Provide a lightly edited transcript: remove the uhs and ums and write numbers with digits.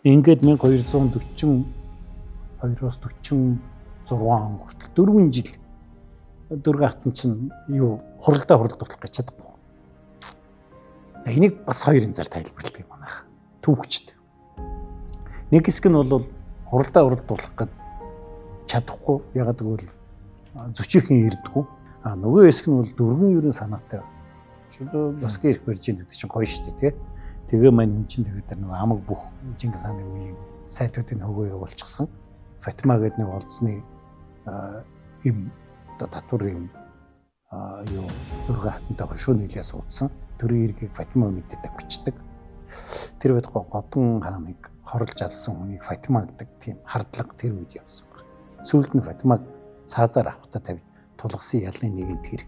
Ингээд 1242-оос 46 он хүртэл 4 жил Дөргө хатан чинь юу хуралдаа хуралдуулах гэж чадахгүй. За, энийг бас хоёр янзаар тайлбарладаг юм манайх. Түүхчд. Нэг хэсэг нь бол хуралдаа хуралдуулах гэж чадахгүй. Ягаад гэвэл зөчийнхэн ирдэггүй. А нөгөө хэсэг нь бол дөрвөн ерөн санаатай. Засгийн эрх барьж ийн гэдэг чинь гоё шүү дээ, тий. Тэгээ мань хүн чинь тэгээд тэр нөгөө амаг бүх Чингис хааны үеийн сайтуудын хөгөө явуулчихсан. Фатима гэдэг нэг олзны юм одоо татвар юм юу Дөргө хатантай хошуу нийлээ суудсан. Төрийн иргээг Фатима мэдээ тавьчихдаг. Тэр байтугай Годон хааныг хорлож алсан хүнийг Фатима гэдэг тийм хардлага тэр үед явсан байна. Сүүлд нь Фатимаг цаазаар авахтаа тавьж тулгасан ялны нэг нь тэр.